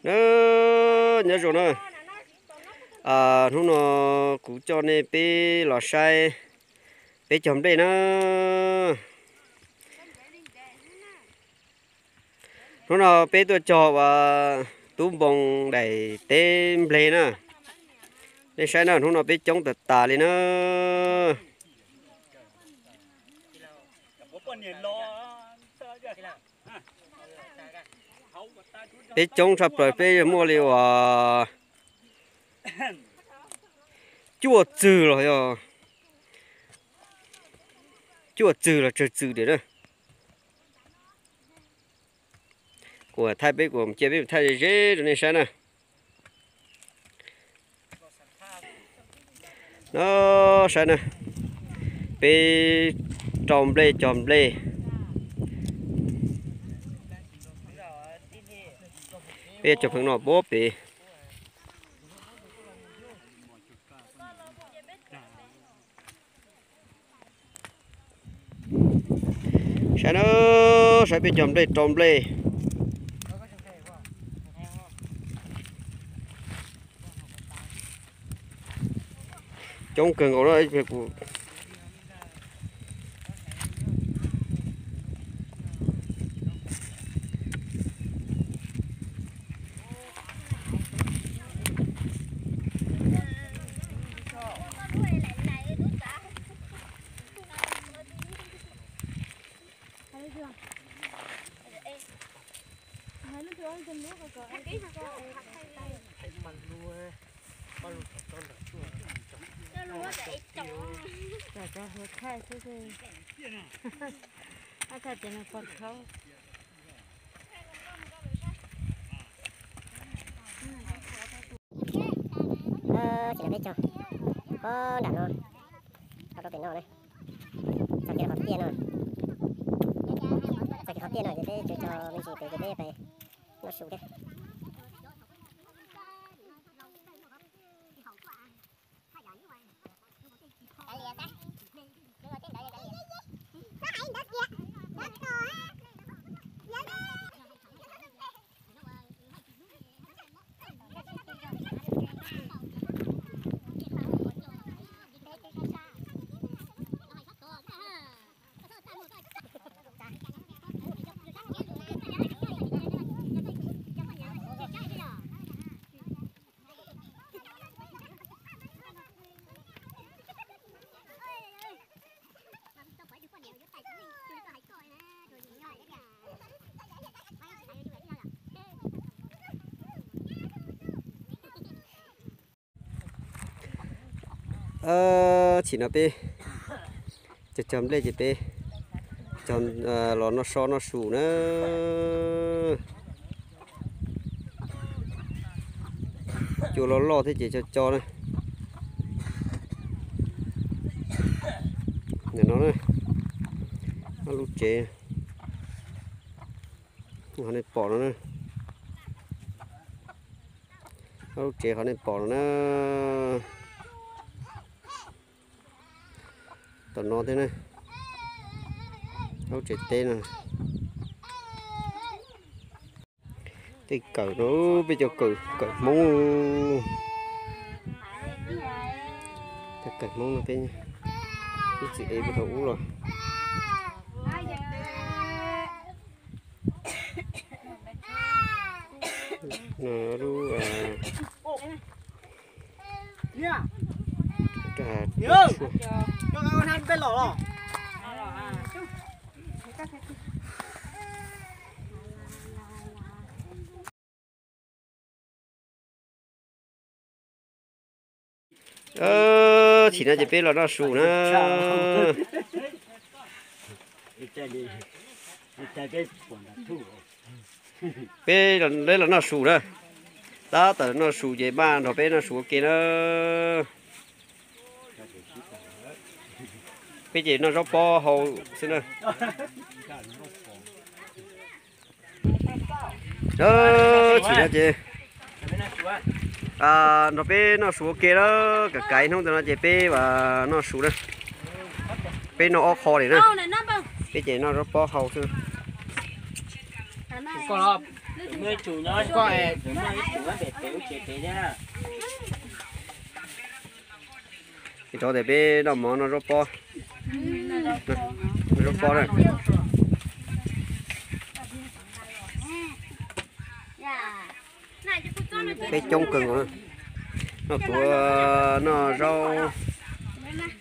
Nyob zoo na, hnub no kuv coj nej peb los saib peb cog nplej na. Hnub no peb tuaj cog ua tub npoo daim teb nplej na. Nej saib na, hnub no peb coob tas tas li na. Peb coob tshaj plaws, peb yog muaj li uas cuaj txwg los yog cuaj txwg los tsawg txwg tiag na. Kuv thaij peb, kuv cia peb mus thaij ze ze rau nej saib na. No, saib na, peb rau nplej cog nplej. Peb cov pheej no puag pem. Saib na, saib peb cog nplej rau nplej. Coob kawg nkaus na. Ces peb cog pob nram no, rau pem no na, txog kiag qhov tiaj no, txog kiag qhov tiaj no ces peb cog cog me ntsis pem ces peb pais noj su thiab. Chim no peb cog cog nplej ces peb cog los noj so noj su na. Cua loj loj thiab ces cog cog na. Ntawm no na, ob lub tsev, qhov nej pom no na, ob lub tsev qhov nej pom no na. Tom no thiab na, ob lub tsev teb no. Tej kawm no, peb cov kawm, kawm Hmoob. Cov kawm Hmoob no peb, ib txwm ev puag thaum ub los. Lub Chim no ces peb los noj su na. Peb, peb los noj su na. Tab tom noj su ces maj nrog peb noj su ua ke na. Peb ces noj zaub pob hau xwb na. Chim no ces nrog peb noj su ua ke na. Kav kav ib hnub ntawm no ces peb noj su na. Peb noj ob qho li na. Peb ces noj zaub pob hau xwb. Muaj ib tug nyob, muaj ib tug nyob pem pem lub tsev pem thiab. Ces rau tias peb noj mov noj zaub pob, noj zaub pob na. Peb coob kawg nkaus na. No kuv noj zaub,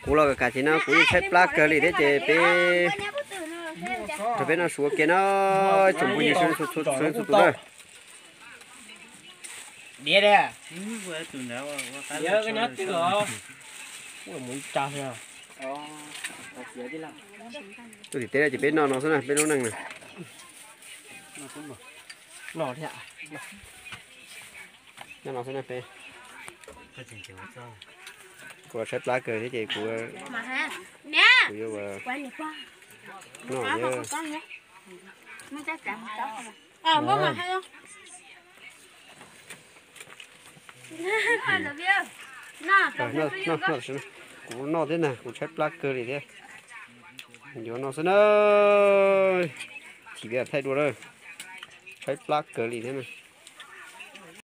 kuv los kam kam ces no kuv yeej tshaib plab kawg li thiab ces peb, rau peb noj su ua ke na, tsoom phooj ywg sawv daws txhua txhua txhua tus na. Tuaj tim teb ces peb noj no xwb na, peb lub neej na. Noj no xwb na peb. Kuv los tshaib plab kawg thiab ces kuv, kuv yuav ua noj thiab. Kuv noj thiab na, kuv tshaib plab kawg li thiab. Yuav noj xwb na. Chim peb thaij dua na. Tshaib plab kawg li thiab na.